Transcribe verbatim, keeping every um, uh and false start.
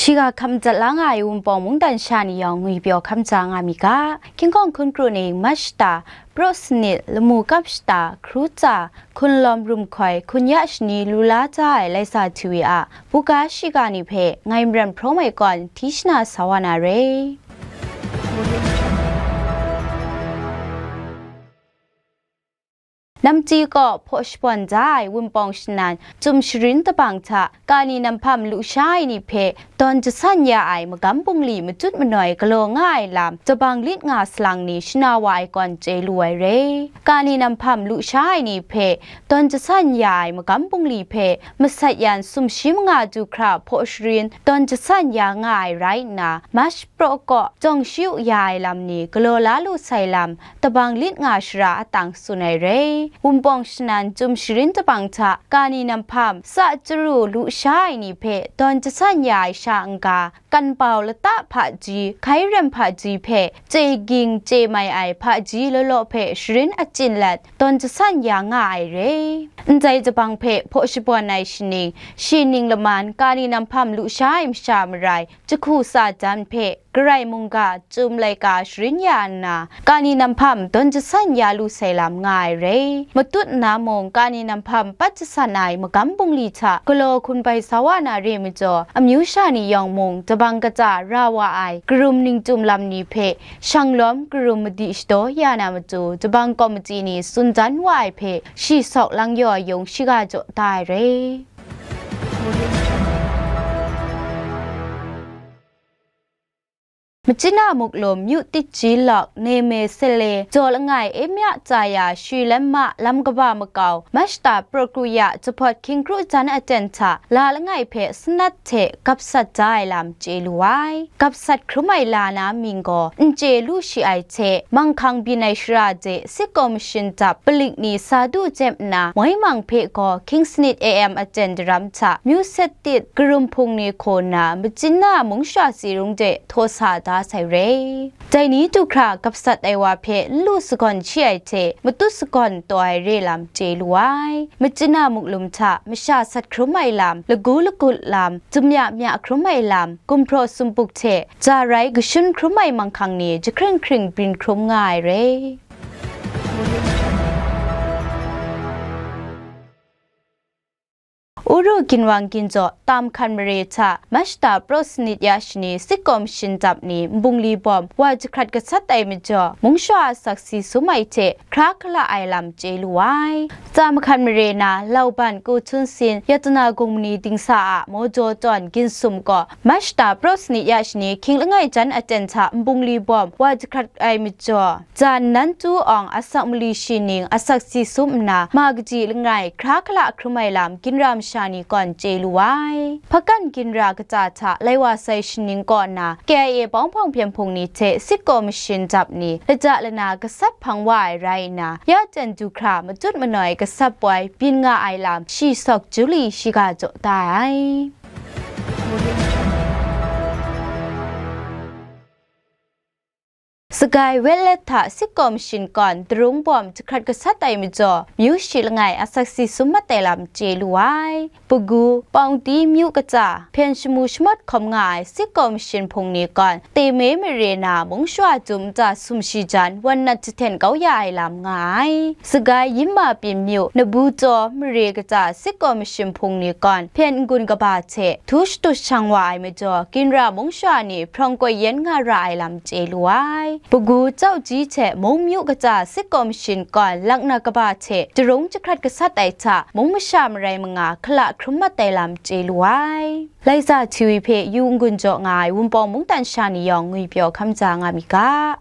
Shiga hkam jat la nga ai Wunpawng mungdan sha ni yawng ngwipyaw hkam ja nga mi ga. Hkying hkawng hkun kru ning Mach shata, Praw sanit, lamu kap shata, Hkru tsa, hkunlawm rum hkoi, hkunya shani lu la ja ai Laisa Htiwi a buga shiga ni hpe ngai Maram Hpraw Mai kawn hti shana sa wa na re. Namchyi kaw hpaw shabawn ja ai Wunpawng shanan Chyum Sharin Dabang hta kani namhpam lu sha ai ni hpe tawn jasan ya ai magam bungli matut manoi galaw nga ai lam dabang lit nga salang ni shana wa ai kawn chye lu ai re. Kani namhpam lu sha ai ni hpe tawn jasan ya ai magam bungli hpe masat yan sumshi manga du hkra hpaw sharin tawn jasan ya nga ai rai nna, Mach praw kaw jawng shi u ya ai lam ni galaw la lu sai lam, dabang lit nga shara atang tsun ai re. Wunpawng shanan Chyum Sharin Dabang hta kani namhpam sa chyaru lu sha ai ni hpe tawn jasan ya ai sha n-ga, kanpau lata hpaji, hkai rem hpaji hpe chye ging chye mai ai hpaji law law hpe sharin achyin lat tawn jasan ya nga ai re. Ndai dabang hpe hpaw shabawn ai shaning, shi ning laman kani namhpam lu sha ai masha marai, jahku tsa jan hpe, Karai mungga, Chyum laika sharin ya nna, kani namhpam tawn jasan ya lu sai lam nga ai re. Matut nna mung, kani namhpam pat jasan ai magam bungli hta galaw hkun bai sa wa na re majaw, amyu sha ni yawng mung, dabang kata ra wa ai karum ningchyum lam ni hpe shanglawm karum madi shadaw ya na matu, dabang kawmiti ni tsun dan wa ai hpe, shi sawk lang yaw yung shiga jaw da ai re. Machyin a muklum myu titji lawk Neme Sele jaw langai Emya Tsaya Shwi Lam Ma lam kaba makau Mach shata Praw kru ya jahpawt hkying kru jan aten hta la langai hpe sanat hte gap sat ja ai lam chye lu ai. Gap sat hkrum ai la na mying gaw n chye lu shi ai hte, manghkang byin ai shara de sitkaw mashin dap palik ni sa du jep nna, moi mang hpe gaw hkying sanit A M aten daram hta myu set tit karum hpung ni hkaw nna, Machyin a mung shara tsi rung de htaw sa da sai re. Dai ni du hkra gap sat ai wa hpe n lu sagawn shi ai hte, matut sagawn taw ai re lam chye lu ai. Machyin a muklum hta masha sat hkrum ai lam, lagu lagut lam, damya mya hkrum ai lam, gumhpraw sumpuk hte ja rai kashun hkrum ai manghkang ni jahkring hkring byin hkrum nga ai re. Uru ginwang ginjaw tam hkan mare hta Mach shata Praw sanit ya shani sitkaw mashin dap ni nbungli bawm wa jahkrat gasat ai majaw, mung shara asak si sum ai hte hkra hkala ai lam chye lu ai. Tsa mahkan mare na, Lauban Ku Htun Sin, Yatana Gungmani Dingsa a Mawjaw Tawn Ginsum gaw, Mach shata Praw sanit ya shani hkying langai jan aten hta nbungli bawm wa jahkrat ai majaw, jan nan tu awng asak mali shi ning asak si sum nna, ma kaji langai hkra hkala hkrum ai lam ginra masha ni kawn chye lu ai. Hpakan ginra kata hta lai wa sai shaning kaw na, K I A bawng hpawng hpyen hpung ni hte sitkaw mashin dap ni, lata lana gasat hpang wa ai rai nna, ya jan du hkra matut manoi gasat poi byin nga ai lam shi sawk juli shiga jaw da ai. Sagai Wetlet hta sitkaw mashin kawn darung bawm jahkrat gasat ai majaw, myu shi langai asak si sum mat ai lam chye lu ai. Pagu, Pawngti myu kata, hpyen shamu shamawt hkawm nga ai sitkaw mashin hpung ni kawn, Teme mare na mung shara jum nta sum shi jan wan nat jahten kau ya ai lam nga ai. Sagai Yinmabyin myu, Nabu Taw mare kata sitkaw mashin hpung ni kawn, hpyen n-gun kaba hte htu shadut shang wa ai majaw, ginra mung shara ni hprawng koi yen nga ra ai lam chye lu ai. Pagu Chauji hte mung myu kata sitkaw mashin kawn laknak kaba hte darung jahkrat gasat ai hta, mung masha marai manga hkala hkrum mat ai lam chye lu ai. Laisa Htiwi hpe yu n-gun jaw nga ai Wunpawng mungdan sha ni yawng ngwipyaw hkam ja nga mi ga.